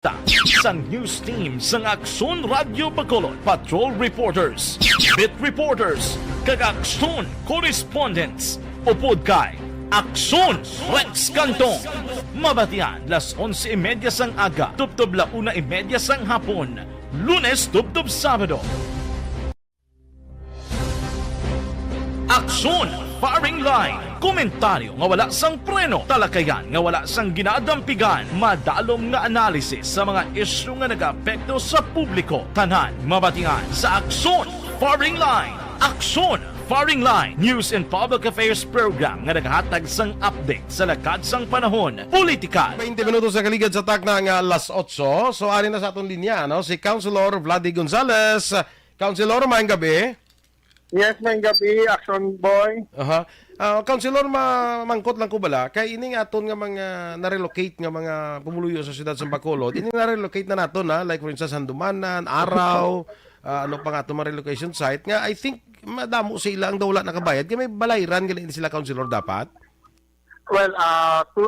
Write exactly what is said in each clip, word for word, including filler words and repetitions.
Ta sang news team sang Aksyon Radyo Bacolod, patrol reporters, beat reporters, kag Aksyon correspondents, upod kay Aksyon Rex Cantong. Mabatian las onse y media sang aga tubtob la una y media sang hapon, Lunes tubtob Sabado. Aksyon, firing line, komentaryo nga wala sang preno, talakayan nga wala sang ginadampigan, madalom nga analisis sa mga isyu nga nagaapekto sa publiko. Tanan mabatian sa Aksyon, firing line. Aksyon, firing line, news and public affairs program nga nagahatag sang update sa lakad sang panahon, politikal. Twenty minutos sa kaligad sa takna nga alas otso. So, ari na sa aton linya, no? Si Councilor Vlady Gonzales. Councilor, maayong gabi. Yes, maayong gabi, Action Boy. Aha. Ah, Councilor, ma-, mangkot lang ko bala, kay ining aton nga mga na-relocate nga mga pumuluyo sa siyudad sa Bacolod, ining na-relocate na naton, ha? Like, for instance, Handumanan, Araw, ah, ano pa nga aton mga relocation site, nga I think madamo sila ang daw wala nakabayad, kay may balayran gali sila, Councilor, dapat? Well, ah, to,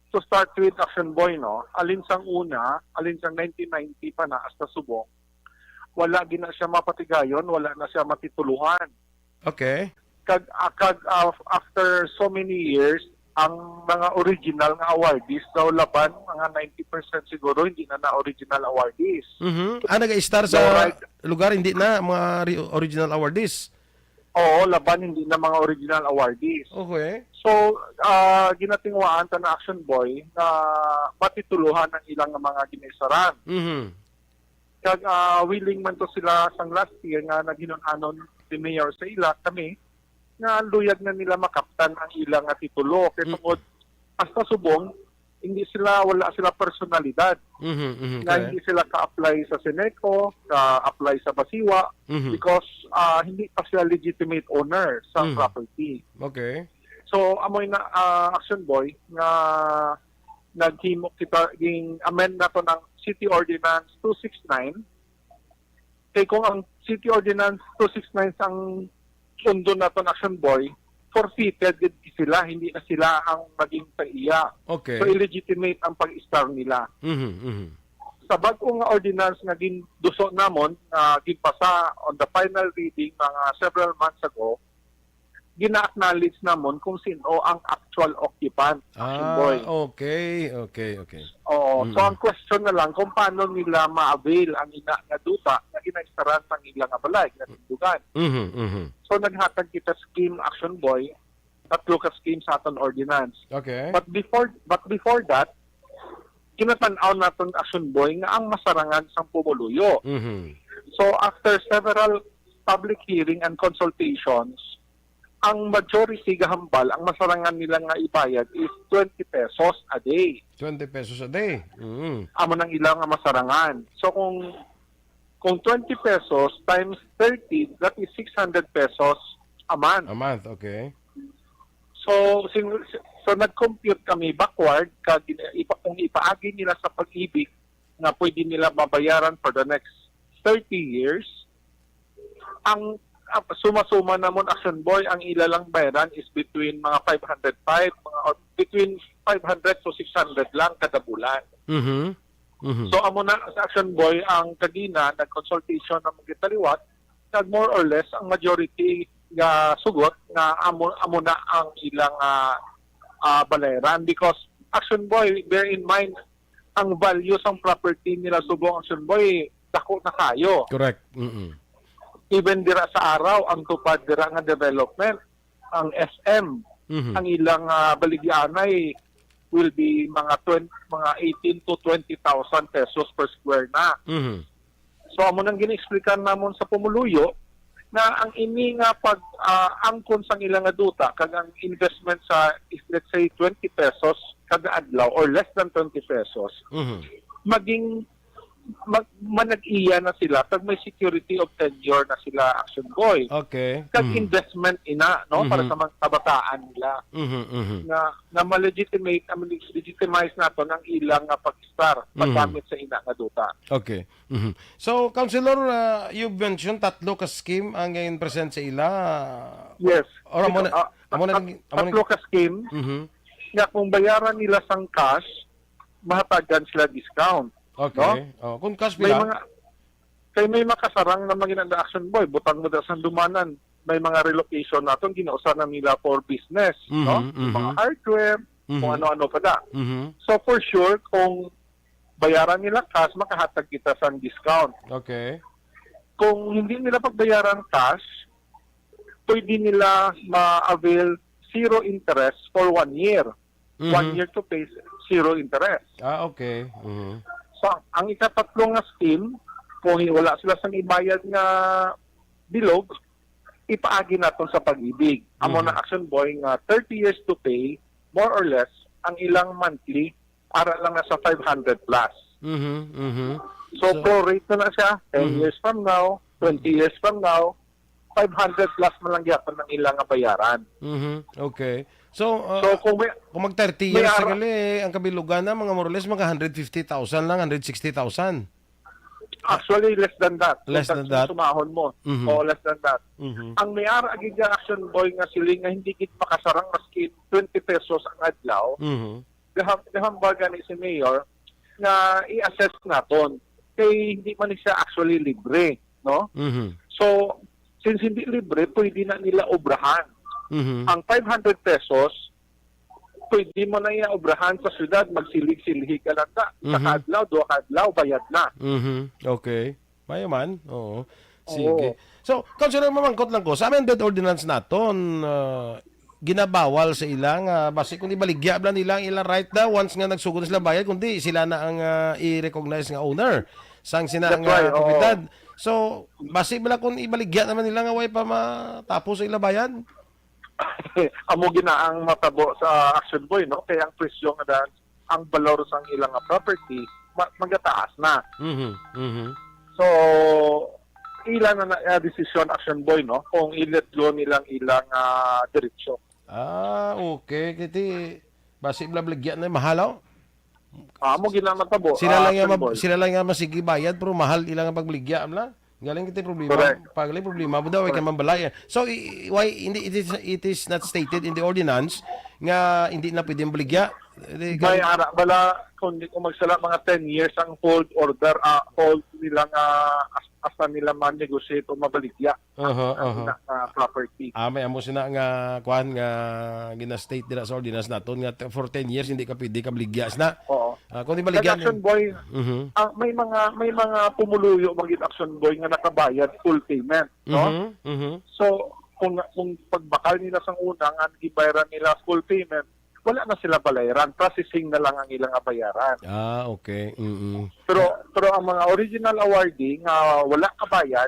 to start with, Action Boy, no? Alin sang una, alin sang nineteen ninety pa na hasta subong, wala gina siya mapatigayon, wala na siya matituluhan. Okay. Kag, ah, kag, ah, after so many years, ang mga original nga awardees daw laban, mga ninety percent siguro, hindi na na original awardees. Mhm. Ah, nag-star sa Daw right. lugar, hindi na mga ri-, original awardees? Oo, laban, hindi na mga original awardees. Okay. So, ah, ginatingwaan ta na Action Boy na matituluhan ang ilang mga ginaistaran. Mhm. Kag, ah, willing man to sila sang last year nga naghinun-anon si Mayor sa ila, kami, nga luyag na nila makaptan ang ila nga titulo. Kay Mm. tungod, hasta subong, hindi sila, wala sila personalidad. Mhm, mhm, Nga correct. hindi sila ka-apply sa Seneco, ka-apply sa Basiwa, Mhm. because, ah, hindi pa sila legitimate owner sa Mhm. property. Okay. So, amoy na, ah, Action Boy, nga naghimo kita, ging-amend nato ng City Ordinance two six nine. Kay kung ang City Ordinance two six nine sang sundon naton, Action Boy, forfeited gid sila, hindi na sila ang maging sa iya. Okay. So, illegitimate ang pag-star nila. Mhm, mhm. Sa bag-o nga ordinance nga ginduso namon, nga ginpasa on the final reading mga several months ago, gina-acknowledge namon kung sino ang actual occupant, Action Ah, Boy. okay, okay, okay. Oo. So, Mm. ang question na lang kung paano nila ma-avail ang ina nga duta nga ginaistaran sang ila nga balay, ginatindugan. Mhm, mhm. So, naghatag kita scheme, Action Boy, tatlo ka scheme sa aton ordinance. Okay. But before, but before that, kinatan-aw naton, Action Boy, nga ang masarangan sang pumuluyo. Mhm. So, after several public hearing and consultations, ang majority gahambal, ang masarangan nila nga ibayad is twenty pesos a day. Twenty pesos a day. Mm. Amo nang ilang nga masarangan. So, kung, kung twenty pesos times thirty, that is six hundred pesos a month. A month, okay. So, sing-, so nag-compute kami backward, kag gina-, ipa-, kung ipaagi nila sa Pag-ibig nga pwede nila mabayaran for the next thirty years, ang, ang suma-suma namon, Action Boy, ang ila lang bayaran is between mga five hundred five, mga, or between five hundred to six hundred lang kada bulan. Mhm. Mhm. So, amo na, sa Action Boy, ang kagina, nag-consultation na magkitaliwat, nag more or less, ang majority nga sugot nga amo, amo na ang ilang, ah, ah, balayran. Because, Action Boy, bear in mind, ang value sang property nila subong, Action Boy, dako na kayo. Correct. Mm-mm. Even dira sa Araw, ang tupad dira nga development, ang S M, Mhm. ang ilang, ah, baligyaanay will be mga twen-, mga eighteen to twenty thousand pesos per square na. Mhm. So, amo nang gina-explikan namon sa pumuluyo na ang ini nga pag, ah, angkon sang ila nga duta kag ang investment sa, if let's say, twenty pesos kada adlaw or less than twenty pesos, Mhm. maging mag-, manag-iya na sila, kag may security of tenure na sila, Action Boy. Okay. Kag Mm. investment ina, no, para Mhm. sa mga kabataan nila Mhm, mhm. nga, nga ma-legitimate, nga ma-legitimize naton ang ilang nga pag-star, Mhm. paggamit sa ina nga duta. Okay. Mhm. So, Councilor, ah, you mentioned tatlo ka scheme ang in-present sa ila. Yes. Or amo na, Ito, ah, amo na tat-, lang, amo na tatlo ka scheme Mhm. nga kung bayaran nila sang cash, mahatagan sila discount. Okay. Oh, kung cash May pila? mga, kay may makasarang na mga ginanda Action Boy, butang mo da sa dumanan, may mga relocation naton, ginausa na nila for business, Mhm, no? Yung mga mhm. hardware, Mhm. kung ano-ano pa da. Mhm. So for sure, kung bayaran nila cash, makahatag kita sang discount. Okay. Kung hindi nila pagbayaran cash, pwede nila ma-avail zero interest for one year. Mhm. One year to pay, zero interest. Ah, okay. Mhm. So, ang ikatatlo nga scheme, kung wala sila sang ibayad nga bilog, ipaagi naton sa Pag-ibig. Amo Mhm. na Action Boy nga thirty years to pay, more or less, ang ilang monthly, ara lang na sa five hundred plus. Mhm, mhm. So, So, prorate na na siya, ten mhm. years from now, twenty Mhm. years from now, five hundred plus man lang gyapon ang ila nga bayaran. Mhm, okay. So, uh, So, kung may, kung mag thirty may years sa ara- gali, ang kabilugan na, mga more or less, mga hundred fifty thousand lang, hundred sixty thousand. Actually, less than that. Kung Less than sa-, that? sumahon mo. Mhm. Oo, less than that. Mhm. Ang may ara gid nga Action Boy nga siling nga hindi gid makasarang maski twenty pesos ang adlaw, Mhm. gaham-, gahambal gani si Mayor nga i-assess naton. Kay hindi man ni siya actually libre, no? Mhm. So, since hindi libre, pwede na nila obrahan. Mhm. Ang five hundred pesos, pwede mo na iya obrahan sa syudad, magsilig-silhig ka lang ta. Sa Mhm. kaadlaw, duha kaadlaw, bayad na. Mhm. Okay. Mayo man. Oo. Oo. Sige. So, Councilor, mamangkot lang ko, sa amended ordinance naton, ah, ginabawal sa ila nga basi kung ibaligya bala nila ang ilang right daw once nga nagsugod na sila bayad, kundi sila na ang, ah, i-recognize nga owner sang sina That's nga right, oo. propiedad. So, basi bala kung ibaligya naman nila nga way pa matapos sa ila bayad? Amo gina ang matabo sa Action Boy, no? Kaya ang presyo nga daan, ang balor sang ilang nga property, ma-, magataas na. Mhm, mhm. So, ila na na, ah, desisyon, Action Boy, no? Kung i-let go nilang ilang, ah, diretsyo. Ah, okay. Kiti, basi bala baligya na mahal, oh. Ah, amo gina matabo, Sila ah, lang nga Action mab-, Boy. sila lang nga masigi bayad, pero mahal ilang nga pagbaligya, amla. Galing kita problema. Correct. Pagli problema mo daw, ay Correct. ka mambalay. So, i-, why, hindi, it is, it is not stated in the ordinance nga hindi na pwedeng baligya? Di May ka- ara, bala, kung di ko magsala, mga ten years ang hold order, ah, hold nila nga as-, asa nila man negotiate o mabaligya Aha, ang aha. na, ah, property. Ah, may amo sina nga, kuan, nga gina-state dira sa ordinance naton nga t-, for ten years hindi ka pwede ka baligya sina. Oo. Ah, kung di Kag baligya Action ni- Boy, Mhm. ah, may mga, may mga pumuluyo, mga Action Boy, nga nakabayad full payment, no? Mhm, mhm. So, kung, kung pagbakal nila sang una nga gibayaran nila full payment, wala na sila balayran, processing na lang ang ilang bayaran. Ah, okay. Mm-mm. Pero, pero ang mga original awardee nga wala kabayad,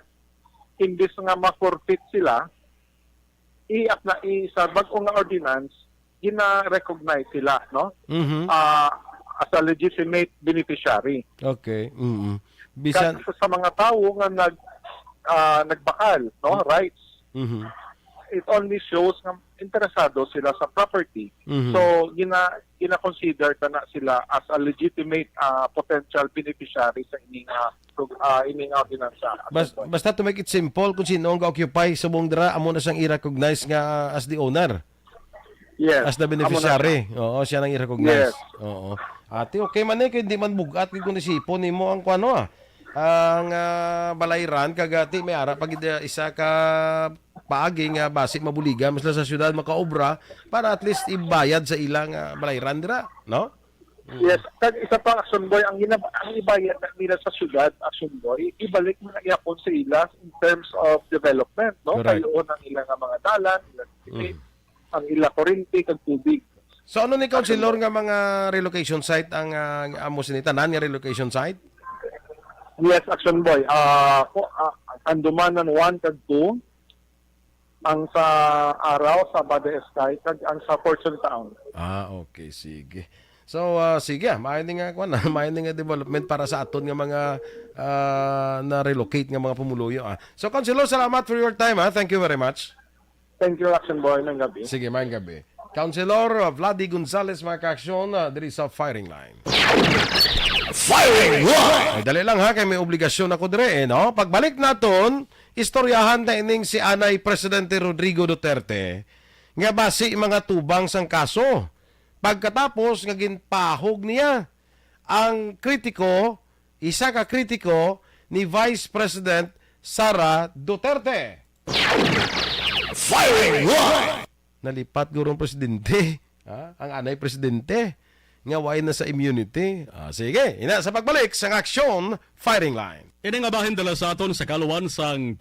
imbis nga ma-forfeit sila, i-, na, i-, sa bag-o nga ordinance, gina-recognize sila, no? Mhm. Ah, as a legitimate beneficiary. Okay. Mm-mm. Bisan Kag sa, sa mga tawo nga nag, ah, nagbakal, no, Mm. rights, Mhm. it only shows nga interesado sila sa property. Mhm. So, gina-, gina-consider ta na sila as a legitimate, ah, potential beneficiary sa ining, ah, prog-, ah, ining ordinansa. Bas-, basta to make it simple, kung sino ang ga-occupy subong dira, amo na siyang i-recognize nga, ah, as the owner. Yes. As the Amo na beneficiary. siya. Oo, siya nang i-recognize. Yes. Oo. Ati, okay man eh, kay di man bugat, kay kung isipon nimo ang kuano, ah, ang, ah, balayran, kag ati, may ara pa gid, ah, isa ka paagi nga basi mabuligan man sila sa syudad makaobra para at least ibayad sa ilang, ah, balayran dira, no? Mm. Yes, kag isa pa, Action Boy, ang ginab-, ang ibayad na nila sa syudad, Action Boy, ibalik mo na gyapon sa ila in terms of development, no? Correct. Kayoon ang ila nga mga dalan, ila Mm. ang ila kuryente kag tubig. So, ano ni, Councilor, nga mga relocation site ang, ah, amo sini tanan nga relocation site? Yes, Action Boy. Ah, ko, ah, Tandumanan one kag two, ang sa Araw, sa Bade Sky, kag ang sa Fortune Town. Ah, okay, sige. So, ah, sige, ah, maayo ni nga, kuwan, ah, maayo ni nga development para sa aton nga mga, ah, na-relocate nga mga pumuluyo, ah. So, Councilor, salamat for your time, ah. Thank you very much. Thank you, Action Boy. Maayong gabi. Sige, maayong gabi. Councilor Vladi Gonzales, mga ka-aksyon, ah, diri sa firing line. Firing line! Ay, dali lang ha, kay may obligasyon ako dire, eh, no? Pagbalik naton, istoryahan ta ining si anay Presidente Rodrigo Duterte nga basi mga tubang sang kaso. Pagkatapos nga ginpahog niya ang kritiko isa ka kritiko ni Vice President Sara Duterte. Firing line! Nalipat guro ang presidente. Ha? Ang anay presidente nga way na sa immunity. Ah, sige, ina sa pagbalik sang Aksyon Firing Line. Ini nga bahin dala sa aton sa kaluwan sang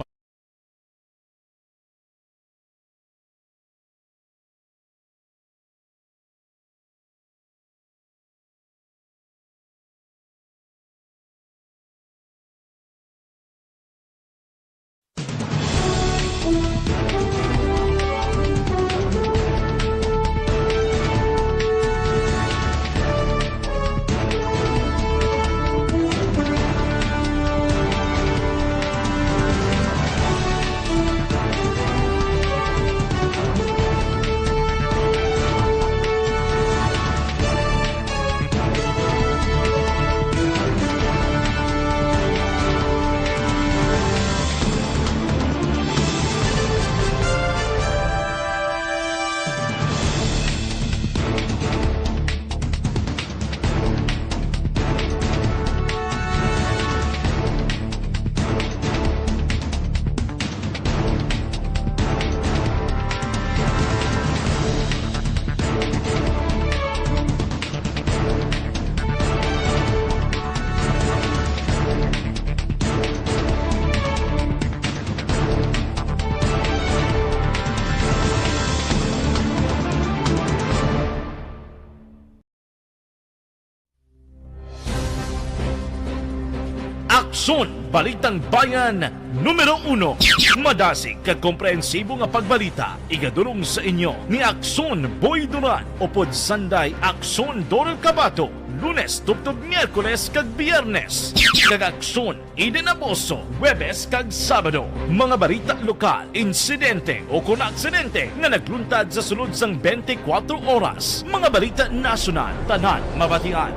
Aksyon, Balitang Bayan, numero uno. Madasig kag komprehensibo nga pagbalita, igadulong sa inyo ni Aksyon Boy Duran, upod Sanday Aksyon Doral Cabato, Lunes tubtob Miyerkules kag Biyernes, kag Aksyon Eden Aposo, Huwebes kag Sabado. Mga balita lokal, insidente o kon aksidente nga nagluntad sa sulod sang twenty-four oras. Mga balita nasyonal, tanan mabatian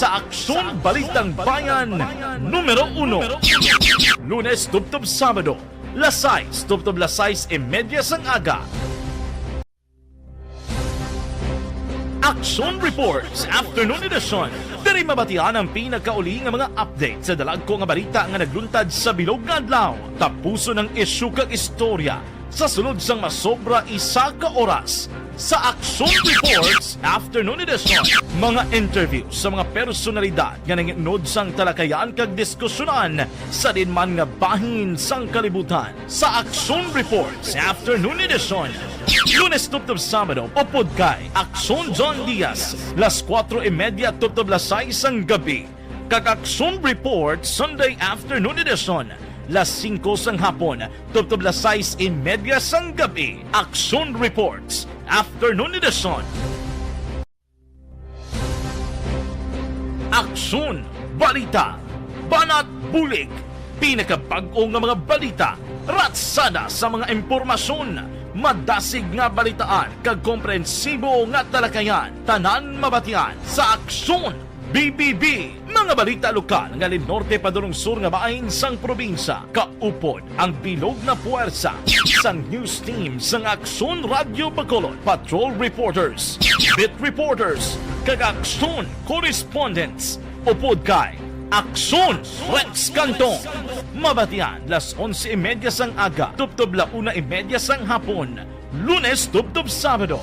sa Aksyon Balitang Bayan numero uno. Lunes tubtob Sabado, las sais tubtob las sais y media sang aga. Aksyon Reports Afternoon Edition. Diri mabatian ang pinakauli nga mga update sa dalagko nga balita nga nagluntad sa bilog nga adlaw. Tapuson ang isyu kag istorya sa sulod sang masobra isa ka oras sa Aksyon Reports Afternoon Edition. Mga interview sa mga personalidad nga nanginunod sang talakayan kag diskusyonan sa diin man nga bahin sang kalibutan. Sa Aksyon Reports Afternoon Edition, Lunes tubtob Sabado, upod kay Aksyon John Diaz, las kuwatro y media tubtob las sais sang gabi, kag Aksyon Report Sunday Afternoon Edition, las singko sang hapon tubtob las sais y media sang gabi. Aksyon Reports Afternoon Edition. Aksyon, balita, banat, bulig, pinakabag-o nga mga balita, ratsada sa mga impormasyon, madasig nga balitaan, kag komprehensibo nga talakayan, tanan mabatian sa Aksyon B B B. Mga balita lokal nga linorte padulong sur nga bahin sang probinsya, kaupod ang bilog na puwersa sang news team sang Aksyon Radyo Bacolod, patrol reporters, beat reporters, kag Aksyon correspondents, upod kay Aksyon Rex Canton. Mabatian las onse y media sang aga tubtob la una y media sang hapon, Lunes tubtob Sabado.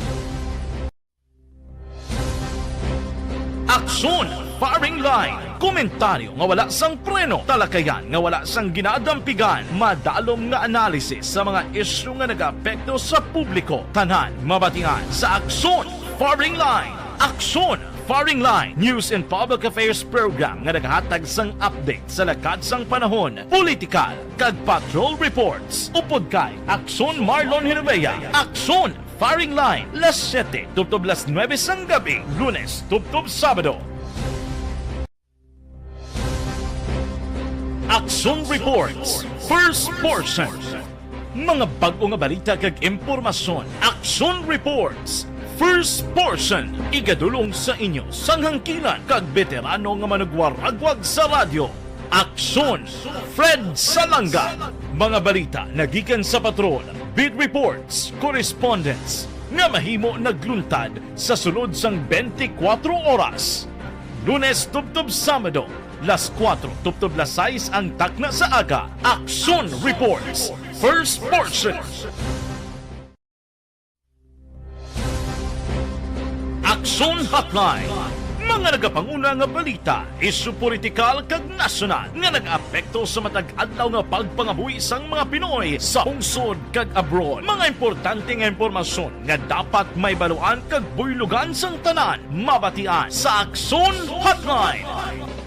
Aksyon Firing Line. Komentaryo nga wala sang preno, talakayan nga wala sang ginadampigan, madalom nga analisis sa mga isyu nga nagaapekto sa publiko. Tanan mabatian sa Aksyon Firing Line. Aksyon Firing Line, news and public affairs program nga nagahatag sang update sa lakad sang panahon, politikal, kag patrol reports. Upod kay Aksyon Marlon Hinovea. Aksyon Firing Line, las siyete tubtob las nuebe sang gabi, Lunes tubtob Sabado. Aksyon Reports, first portion. Mga bag-o nga balita kag impormasyon. Aksyon Reports, first portion. Igadulong sa inyo sang hangkilan kag beterano nga manugwaragwag sa radyo. Aksyon, Fred Salanga. Mga balita nga gikan sa patrol, beat reports, correspondents nga mahimo nagluntad sa sulod sang twenty-four oras. Lunes tubtob Sabado, Las kuwatro tubtob las sais ang takna sa aga. Aksyon Reports, first portion. Aksyon Hotline. Mga nagapanguna nga balita, isyu politikal kag nasyonal nga nag-apekto sa matag adlaw nga pagpangabuhi sang mga Pinoy sa pungsod kag abroad. Mga importante nga impormasyon nga dapat mahibaluan kag buylogan sang tanan, mabatian sa Aksyon Hotline.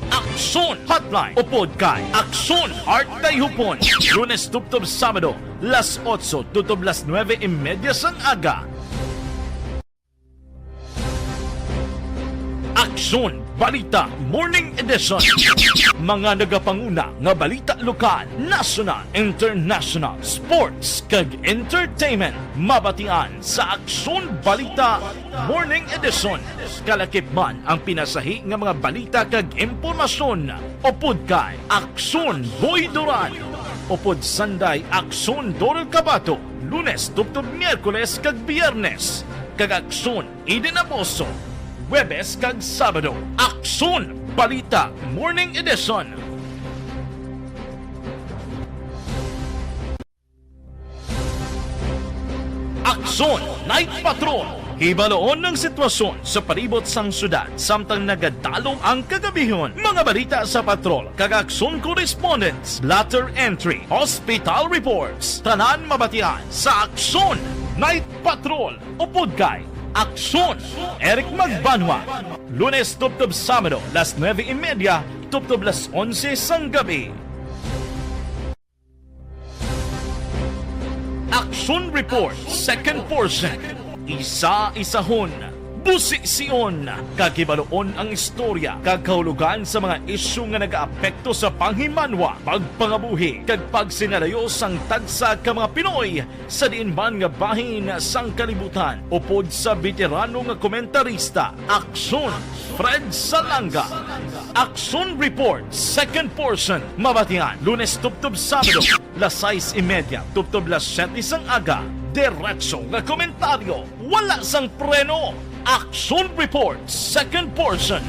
Aksyon Hotline, upod kay Aksyon Art Dayhupon, Lunes tubtob Sabado, las otso tubtob las nuebe y media sang aga. Aksyon Balita Morning Edition. Mga nagapanguna nga balita lokal, nasyonal, international, sports, kag entertainment, mabatian sa Aksyon Balita Morning Edition. Kalakip man ang pinasahi nga mga balita kag impormasyon, upod kay Aksyon Boy Duran, upod Sanday Aksyon Doral Cabato, Lunes tubtob Miyerkules kag Biyernes, kag Aksyon Eden Amoso, Huwebes kag Sabado. Aksyon Balita Morning Edition. Aksyon Night Patrol. Hibaloon ang sitwasyon sa palibot sang syudad samtang nagadalom ang kagabihon. Mga balita sa patrol kag aksyon correspondence, blotter entry, hospital reports, tanan mabatian sa Aksyon Night Patrol. Upod kay Aksyon Eric Magbanwa. Lunes tubtob Sabado, las nuebe y media tubtob las onse sang gabi. Action Report, second portion. Isa-isahon, busision, kag hibaloon ang istorya kag kahulogan sa mga isyu nga nagaapekto sa panghimanwa, pagpangabuhi, kag pagsinalayo sang tagsa ka mga Pinoy sa diin man nga bahin sang kalibutan, upod sa beterano nga komentarista, Aksyon Fred Salanga. Action Report, second portion, mabatian Lunes tubtob Sabado, las sais y media tubtob las siyete sang aga. Diretso nga komentaryo, wala sang preno. Action Report, second portion.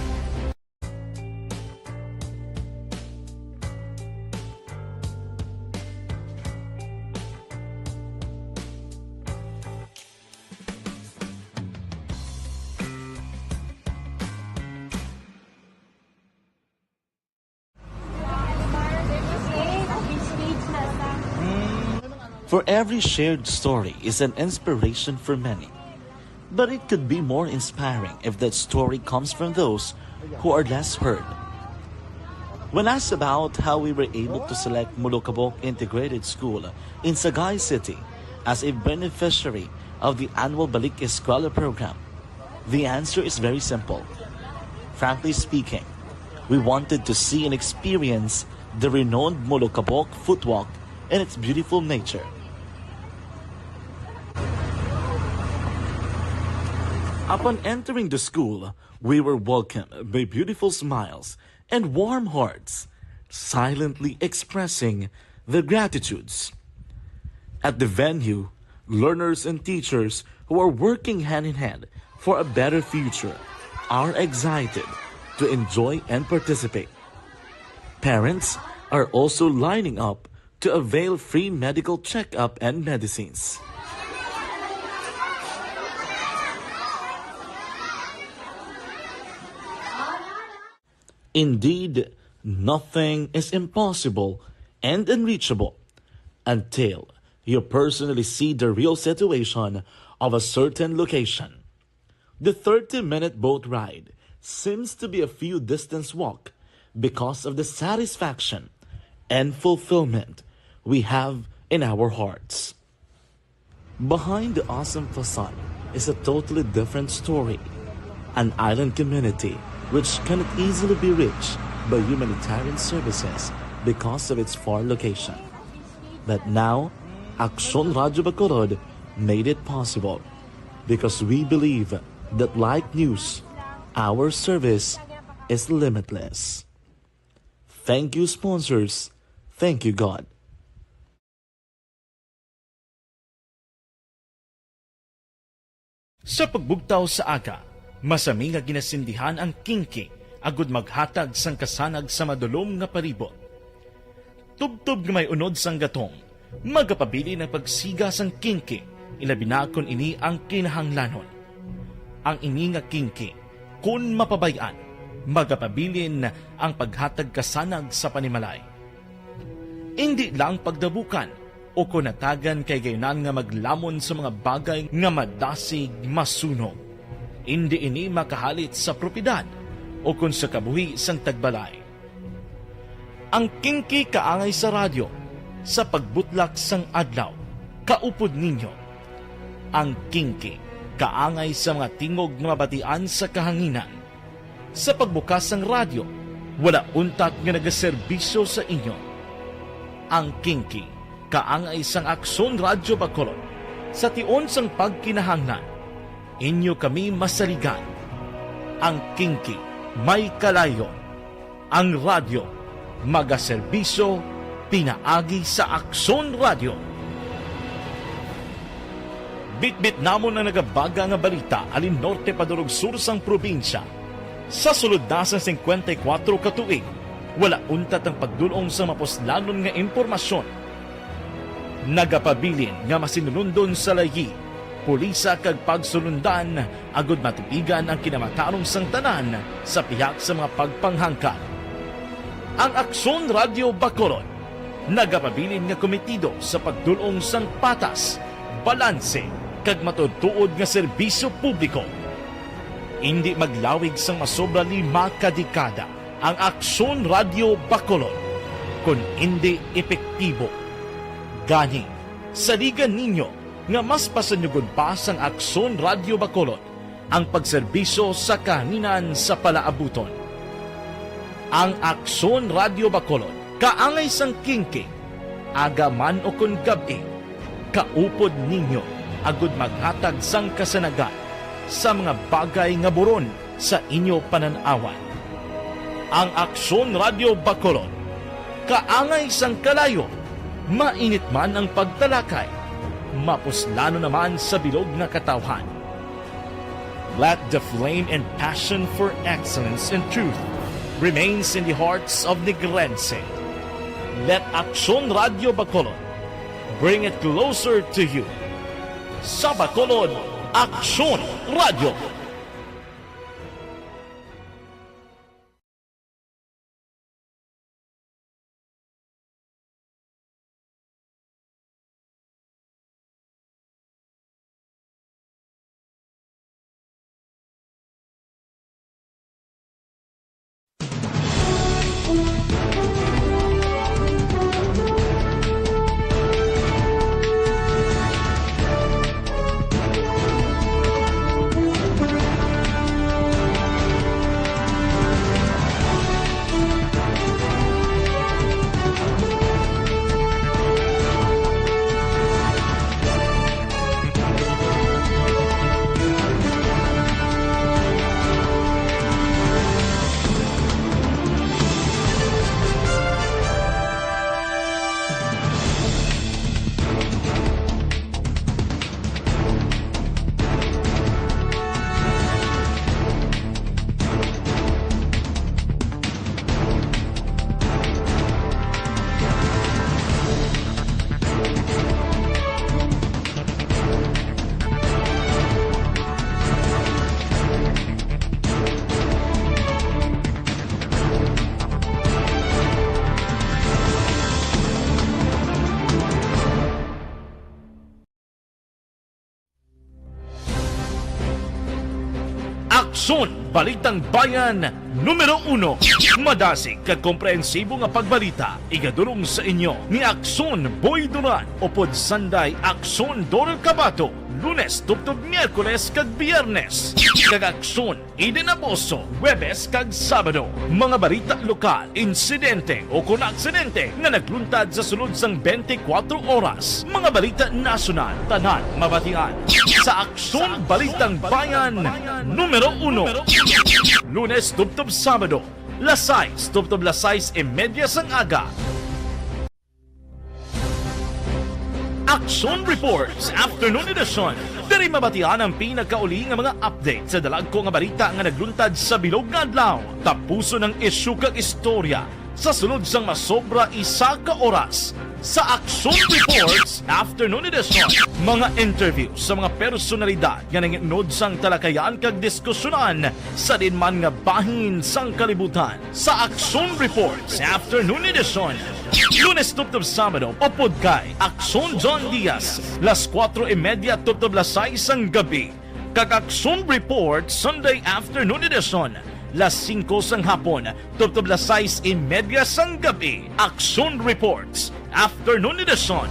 For every shared story is an inspiration for many. But it could be more inspiring if that story comes from those who are less heard. When asked about how we were able to select Molokabok Integrated School in Sagay City as a beneficiary of the annual Balik Eskwela program, the answer is very simple. Frankly speaking, we wanted to see and experience the renowned Molokabok Footwalk and its beautiful nature. Upon entering the school, we were welcomed by beautiful smiles and warm hearts, silently expressing their gratitudes. At the venue, learners and teachers who are working hand in hand for a better future are excited to enjoy and participate. Parents are also lining up to avail free medical checkup and medicines. Indeed, nothing is impossible and unreachable until you personally see the real situation of a certain location. The thirty-minute boat ride seems to be a few distance walk because of the satisfaction and fulfillment we have in our hearts. Behind the awesome facade is a totally different story. An island community which cannot easily be reached by humanitarian services because of its far location. But now, Aksyon Radyo Bacolod made it possible because we believe that, like news, our service is limitless. Thank you, sponsors. Thank you, God. Sa pagbugtaw sa aga, masami nga ginasindihan ang kingking agud maghatag sang kasanag sa madulom nga palibot. Tubtob nga may unod sang gatong, magapabilin ang pagsiga sang kingki, ilabi na kon ini ang kinahanglanon. Ang ini nga kingki, kon mapabay-an, magapabilin ang paghatag kasanag sa panimalay. Indi lang pagdabukan o kon natagan kay gayunan nga maglamon sa mga bagay nga madasig masunog. Indi ini makahalit sa propiedad o kon sa kabuhi sang tagbalay. Ang kingki kaangay sa radyo, sa pagbutlak sang adlaw, kaupod ninyo. Ang kingki kaangay sa mga tingog nga mabatian sa kahanginan. Sa pagbukas sang radyo, wala untat nga nagaserbisyo sa inyo. Ang kingki kaangay sang Aksyon Radyo Bacolod, sa tion sang pagkinahanglan, inyo kami masaligan. Ang kingki may kalayo. Ang radyo magaserbisyo pinaagi sa Aksyon Radyo. Bitbit namon ang nagabaga nga balita halin norte padulong sur sang probinsya. Sa sulod na sang singkwenta y kuwatro ka tuig, wala untat ang pagdul-ong sa mapuslanon nga impormasyon. Nagapabilin nga masinulundon sa layi, pulisa kag pagsulundan agud matubigan ang kinamatarong sang tanan sa pihak sa mga pagpanghangkat. Ang Aksyon Radyo Bacolod nagapabilin nga komitido sa pagdul-ong sang patas, balanse, kag matuod-tuod nga serbisyo publiko. Indi maglawig sang masobra lima ka dekada ang Aksyon Radyo Bacolod kon indi epektibo. Gani, saligan ninyo nga mas pasanyugon pa sang Aksyon Radyo Bacolod ang pagserbisyo sa kahanginan sa palaabuton. Ang Aksyon Radyo Bacolod kaangay sang kingki, aga man ukon gab-i, kaupod ninyo agud maghatag sang kasanagan sa mga bagay nga buron sa inyo panan-awan. Ang Aksyon Radyo Bacolod kaangay sang kalayo, mainit man ang pagtalakay, mapuslanon naman sa bilog nga katawhan. Let the flame and passion for excellence and truth remains in the hearts of Negrense. Let Aksyon Radyo Bacolod bring it closer to you. Sa Bacolod, Aksyon Radyo. Aksyon, Balitang Bayan, numero uno. Madasig kag komprehensibo nga pagbalita, igadulong sa inyo ni Aksyon Boy Duran, upod Sanday, Aksyon Doral Cabato, Lunes tubtob Miyerkules kag Biyernes, kag Aksyon Eden Abuso, Huwebes kag Sabado. Mga balita lokal, insidente o kon aksidente nga nagluntad sa sulod sang twenty-four oras. Mga balita nasyonal, tanan mabatian sa Aksyon Balitang Bayan numero uno. Lunes tubtob Sabado, las sais tubtob las sais y media sang aga. Aksyon Reports Afternoon Edition. Diri mabatian ang pinakauli nga mga update sa dalagko nga balita nga nagluntad sa bilog nga adlaw. Tapuson ang isyu kag istorya sa sulod sang masobra isa ka oras sa Aksyon Reports Afternoon Edition. Mga interview sa mga personalidad nga nanginunod sang talakayan kag diskusyonan sa diin man nga bahin sang kalibutan. Sa Aksyon Reports Afternoon Edition, Lunes tubtob Sabado, upod kay Aksyon John Diaz, las kuwatro y media tubtob las sais sang gabi, kag Aksyon Report Sunday Afternoon Edition, las singko sang hapon tubtob las sais y media sang gabi. Aksyon Reports Afternoon Edition.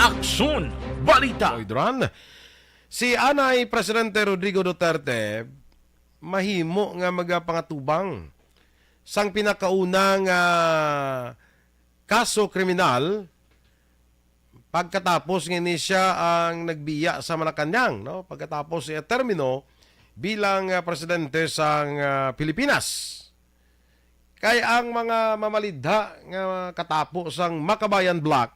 Aksyon Balita. Lloyd Ron, si anay Presidente Rodrigo Duterte mahimo nga magapangatubang sang pinakauna nga kaso kriminal pagkatapos nga ini siya ang nagbiya sa Malacañang, no? Pagkatapos iya termino bilang, ah, presidente sang, ah, Pilipinas. Kay ang mga mamalidha nga katapo sang Makabayan Bloc,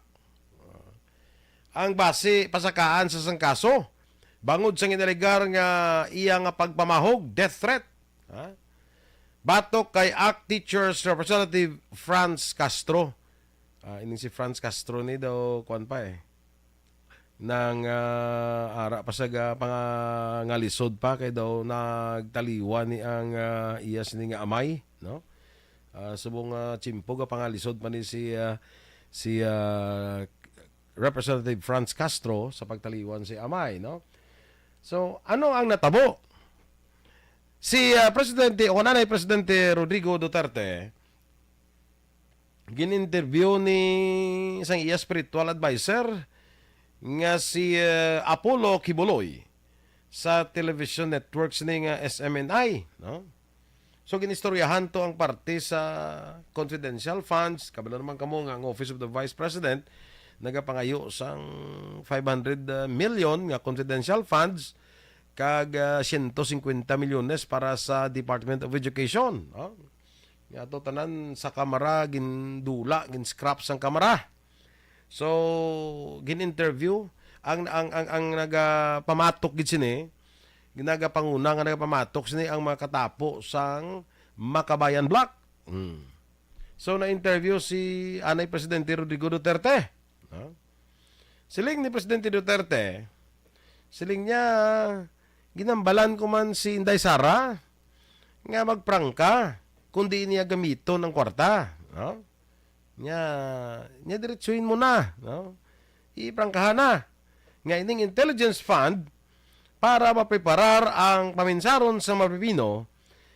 ang basi pasakaan sa sang kaso bangod sa ginalegar nga iya nga pagpamahog, death threat. Ha? Batok kay ACT Teachers Representative Franz Castro. Ah, ining si Franz Castro ni daw, kuwan pa eh. Nang, ah, ara pa sa ga-, pangangalisod pa kay daw nagtaliwan ni ang, ah, iya sini nga amay, no? Ah, subong, ah, tiyempo ga pangalisod pa ni si, ah, si, ah, Representative Franz Castro sa pagtaliwan si amay, no? So, ano ang natabo? Si, ah, Presidente, o kananay Presidente Rodrigo Duterte, gin-interview ni sang iya spiritual adviser nga si, ah, Apollo Quiboloy sa television networks ni nga S M N I, no? So, ginistoryahan to ang parte sa confidential funds. Kabalo naman kamo nga ang Office of the Vice President nagapangayo sang five hundred million nga confidential funds kag, ah, siyento singkwenta milyones para sa Department of Education, no? Nga to tanan sa Kamara gindula, gin-scrap sang Kamara. So, gin-interview ang, ang, ang, ang nagapamatok gid sini, ginagapanguna nga nagapamatok sini ang mga katapo sang Makabayan Bloc. Hmm. So, na-interview si anay Presidente Rodrigo Duterte. No? Siling ni Presidente Duterte, siling niya, "Ginambalan ko man si Inday Sara nga magprangka kung di niya gamiton ang kwarta." No? Nya, nya diretsuhin mo na, no? Iprangkahan na nga ining intelligence fund para mapreparar ang paminsaron sa mga Pilipino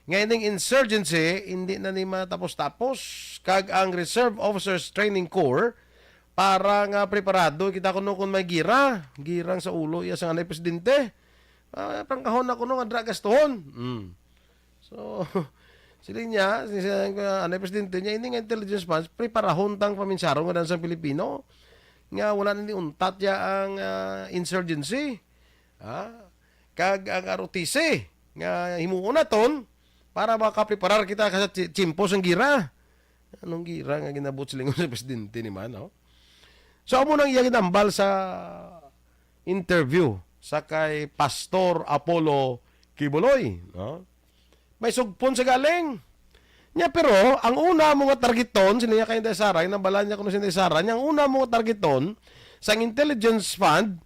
nga ining insurgency hindi na ni matapos-tapos, kag ang Reserve Officers Training Corps para nga preparado kita kuno kung may gira, girang sa ulo iya sa anay presidente. Ah, prangkahon na kuno nga dra gastuhon. Mm. So, siling niya, si, si, uh, anay presidente niya, ini nga intelligence funds, preparahon tang paminsaro nga dan sa Pilipino, nga wala na ni untat ya ang, ah, insurgency, ah, kag ang R O T C, nga himuon naton para makapreparar kita sa ti-, tiyempo sang gira. Anong gira nga ginabot silingon sa presidente ni man, no? So, amo nang iya ginambal sa interview sa kay Pastor Apollo Quiboloy, no? May sugpon sa galing. Nya, pero ang una mo nga targeton, sini niya kay Inday Sara, ginambalan niya kuno si Inday Sara, nya ang una mo nga targeton sang intelligence fund,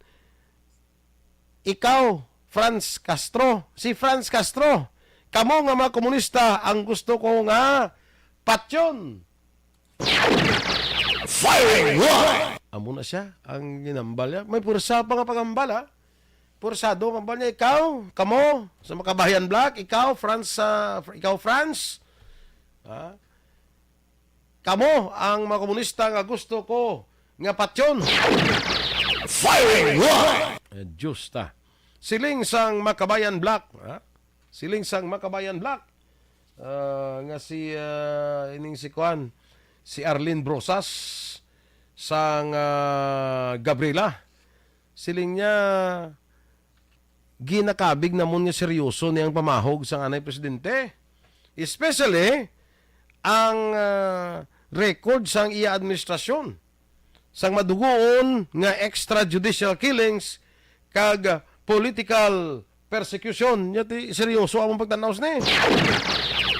ikaw, Franz Castro, si Franz Castro, kamo nga mga komunista ang gusto ko nga patyon. Firing one! Amo na siya, ang ginambal niya. May pwersa pa nga pagambal, ha? Pwersado ang pagambal niya. Ikaw, kamo, sa Makabayan Bloc, ikaw, Franz, ah, Fr-, ikaw, Franz, ha? Kamo, ang mga komunista nga gusto ko nga patyon. Firing one! Eh, Diyos ta. Siling sang Makabayan Bloc, ha? Siling sang Makabayan Bloc. Ah, nga si, ah, ining si kuan, si Arlene Brosas sang, ah, Gabriela. Siling niya, ginakabig namon nga seryoso ni ang pamahog sang anay presidente. Especially ang, ah, record sang iya administrasyon sang madugoon nga extrajudicial killings kag political persecution. Nya ti seryoso among pagtan-aw sini.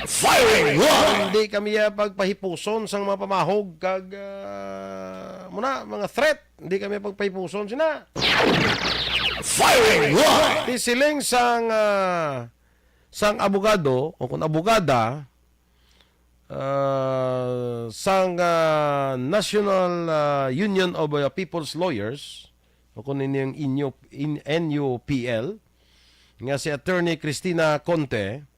Firing one! Hindi kami ya pagpahipuson sang mga pamahog kag, ah, muna, mga threat. Hindi kami pagpahipuson sina. Firing one! Ti siling sang, ah, sang abogado o kung abogada, ah, sang, ah, National, ah, Union of, ah, People's Lawyers, o kung ini ang inyo, in, N U P L, nga si Attorney Cristina Conte,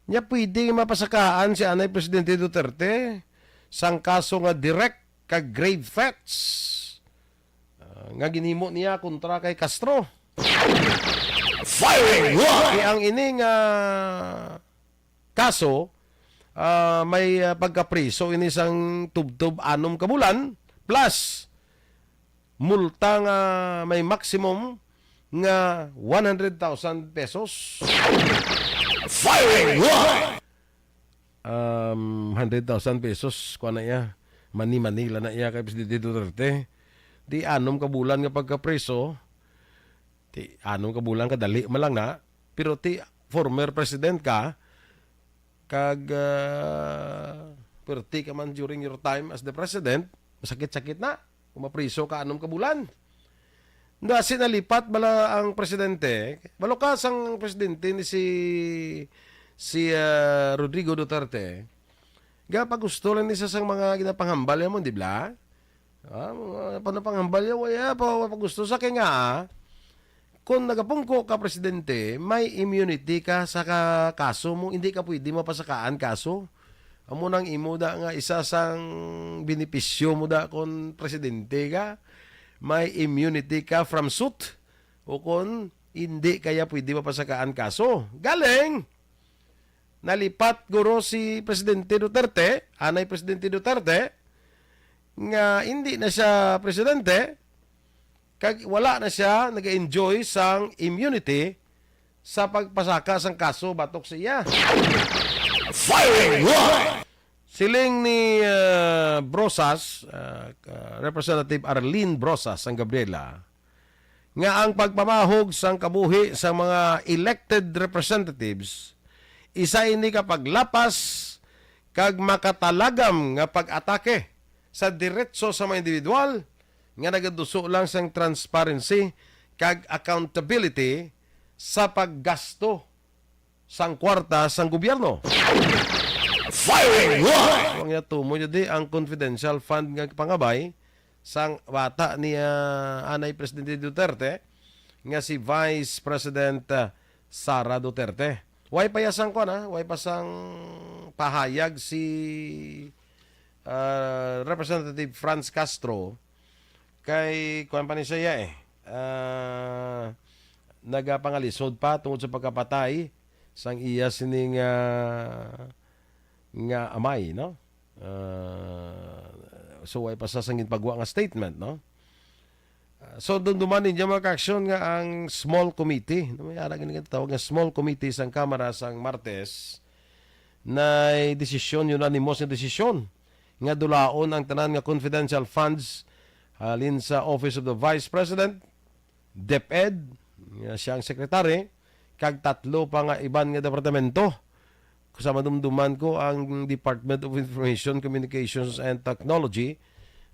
nya pwede mapasakaan si anay Presidente Duterte sang kaso nga direct kag grave threats, ah, nga ginhimo niya kontra kay Castro. Firing one! Kay ang ini nga kaso, ah, may, ah, pagkapriso ini sang tubtob anom ka bulan, plus multa nga may maximum nga one hundred thousand pesos. Firing one! Um, hundred thousand pesos, kuha na iya. Mani-Manila na iya kay Presidente Duterte. Di anom ka bulan nga pagkapriso, ti, anom ka bulan kadali man lang na, pero ti former president ka, kag, ah, perti ka man during your time as the president, masakit-sakit na kung mapriso ka anom ka bulan. Nasi nalipat bala ang presidente, balo ka sang presidente ni si, si, ah, Rodrigo Duterte, ga pagusto lang ni sa sang mga ginapanghambal mo, di ba? Ah, mga panapanghambal ya, waya pa, wa pa gusto sa kay nga, ah, kung nagapungko ka presidente, may immunity ka sa ka-, kaso mo, hindi ka pwede mapasakaan kaso. Amo nang imo da nga isa sang benepisyo mo da kung presidente ka, may immunity ka from suit o kung hindi kaya pwede mapasakaan kaso. Galing! Nalipat guro si Presidente Duterte, anay Presidente Duterte, nga hindi na siya presidente, kag wala na siya nag-enjoy sang immunity sa pagpasaka sang kaso batok sa iya. Firing one! Siling ni, ah, Brosas, ah, ka-, Representative Arlene Brosas sang Gabriela, nga ang pagpamahog sang kabuhi sa mga elected representatives, isa ini ka paglapas kag makatalagam nga pag-atake sa diretso sa mga individual nga nagaduso lang sang transparency kag accountability sa paggasto sang kwarta sang gobyerno. Firing one! Ang iya tumo niya di ang confidential fund nga pangabay sang bata ni, ah, anay Presidente Duterte nga si Vice President, ah, Sara Duterte. Way pa ya sang kuwan, ah, way pa sang pahayag si, ah, Representative Franz Castro kay kuwan pa ni siya, eh. Ah, nagapangalisod pa tungod sa pagkapatay sang iya sining, ah, nga amay, no? Ah, so, way pa sa sang ginpagwa nga statement, no? Ah, so, dumduman ninyo, mga ka-aksyon, nga ang small committee, no, may ara gani tawag nga small committee sang Kamara sang Martes, nay desisyon, unanimous nga desisyon, nga dulaon ang tanan nga confidential funds halin sa Office of the Vice President, DepEd, nga siya ang secretary, kag tatlo pa nga iban nga departamento. Sa madumduman ko, ang Department of Information, Communications and Technology,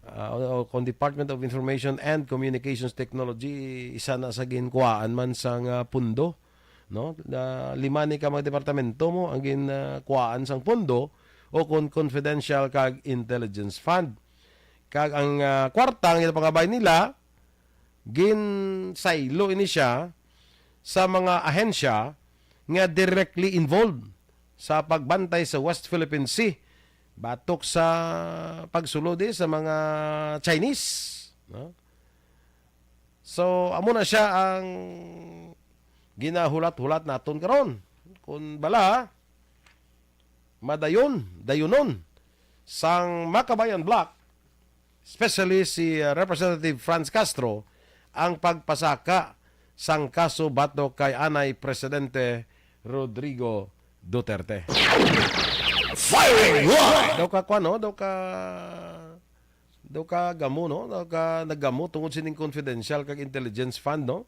ah, o, o kung Department of Information and Communications Technology, isa na sa ginkuhaan man sang, ah, pundo, no? Na lima ni ka mga departamento mo ang ginkuhaan sang pundo o kon confidential kag intelligence fund. Kag ang, ah, kwarta nga ginapangabay nila, ginsaylo ini siya sa mga ahensya nga directly involved sa pagbantay sa West Philippine Sea batok sa pagsulod, eh, sa mga Chinese, no? So, amo na siya ang ginahulat-hulat naton karon. Kung bala, madayon, dayunon sang Makabayan Bloc, especially si, uh, Representative Franz Castro, ang pagpasaka sang kaso batok kay anay Presidente Rodrigo Duterte. Firing line! Daw ka, kwan, no? Daw ka, daw ka gamo, no? Daw ka naggamo tungod sining confidential kag intelligence fund, no?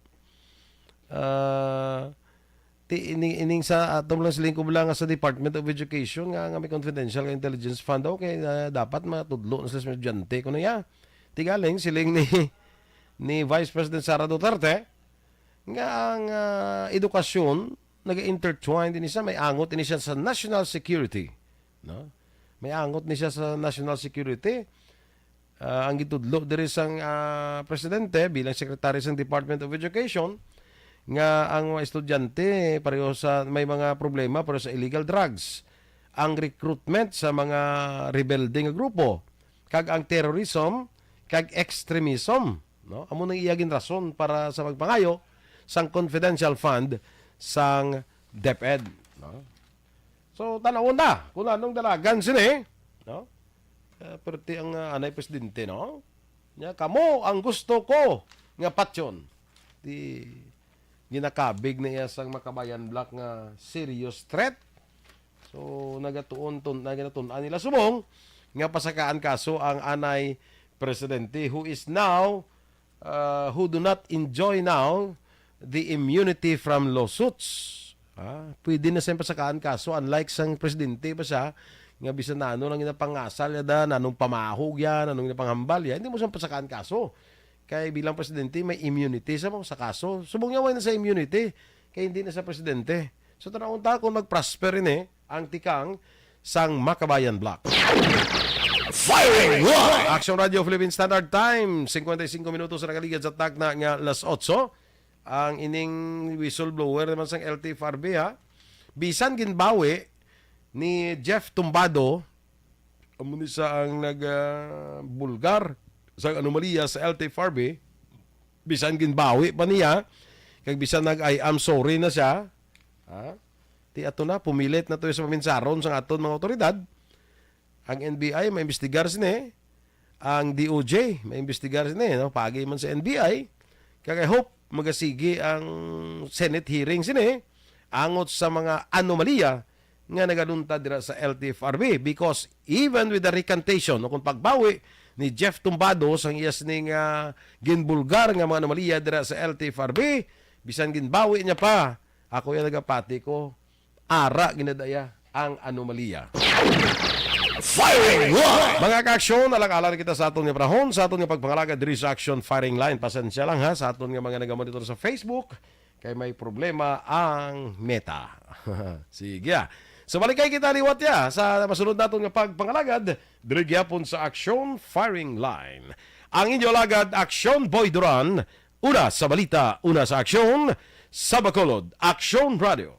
Ah, ti, ini, ining sa ato lang siling ko lang sa Department of Education nga, nga may confidential kag intelligence fund, okay, ah, dapat matudlo na sila sa estudyante. Kuno ya, tigaling siling ni, ni Vice President Sara Duterte nga ang, ah, edukasyon naga-intertwine din siya, may angot ini siya sa national security, no? May angot ni siya sa national security. Ah, ang gitudlo diri sang, ah, presidente bilang secretary sang Department of Education nga ang mga estudyante pareho sa may mga problema pareho sa illegal drugs, ang recruitment sa mga rebelde nga grupo, kag ang terrorism kag extremism, no? Amo nang iya ginrason para sa pagpangayo sang confidential fund sang DepEd, no? So, tan-awon ta kung anong dalagan sini, no? Eh, perti ang, ah, anay presidente, no? Nya, kamo ang gusto ko nga patyon. Di ginakabig na iya sang Makabayan Black nga serious threat. So, nagatuon tun-, naginatun-an nila subong nga pasakaan kaso ang anay presidente who is now, uh, who do not enjoy now the immunity from lawsuits. Ah, pwede na siya pasakaan kaso, unlike sang presidente pa siya, nga bisan na ano lang ginapangasal niya da, nanong pamahog yan, nanong ginapanghambal yan, hindi mo siya pasakaan kaso. Kay bilang presidente, may immunity sa mga sa kaso. Subong niya, wala na sa immunity, kay hindi na sa presidente. So, tan-awon ta kung mag-prosper ini ang tikang sang Makabayan Block. Firing line! Action Radio Philippine Standard Time, cincuenta y cinco minutos na nakaligad sa takna nga alas otso. Ang ining whistleblower naman sang L T F R B, ha? Bisan ginbawi ni Jeff Tumbado, amo ni sa ang nag, ah, bulgar sa anomalya sa L T F R B, bisan ginbawi pa niya, kag bisan nag, "I am sorry" na siya, ha? Ti ato na, pumilit na to sa paminsaron sang aton mga otoridad. Ang N B I maimbestigar sini, ang D O J maimbestigar sini, no? Paagi man sa N B I, kag I hope magasigi ang Senate hearing sini angot sa mga anomalya nga nagaluntad dira sa L T F R B, because even with the recantation o kung pagbawi ni Jeff Tumbado sang iya sini nga ginbulgar nga mga anomalya dira sa L T F R B, bisan ginbawi niya pa, ako ya nagapati ko, ara ginadaya ang anomalya. Firing line! Mga kaaksyon, alang-alang kita sa aton nga panahon, sa aton nga pagpangalagad diri sa Action Firing Line. Pasensya lang ha, sa aton nga mga nagamonitor sa Facebook, kay may problema ang Meta. Sige ah. So, balikay kita liwat ya sa masunod naton nga pagpangalagad diri gyapon sa Action Firing Line. Ang inyo alagad, Action Boy Duran, una sa balita, una sa aksyon, sa Bacolod, Action Radio.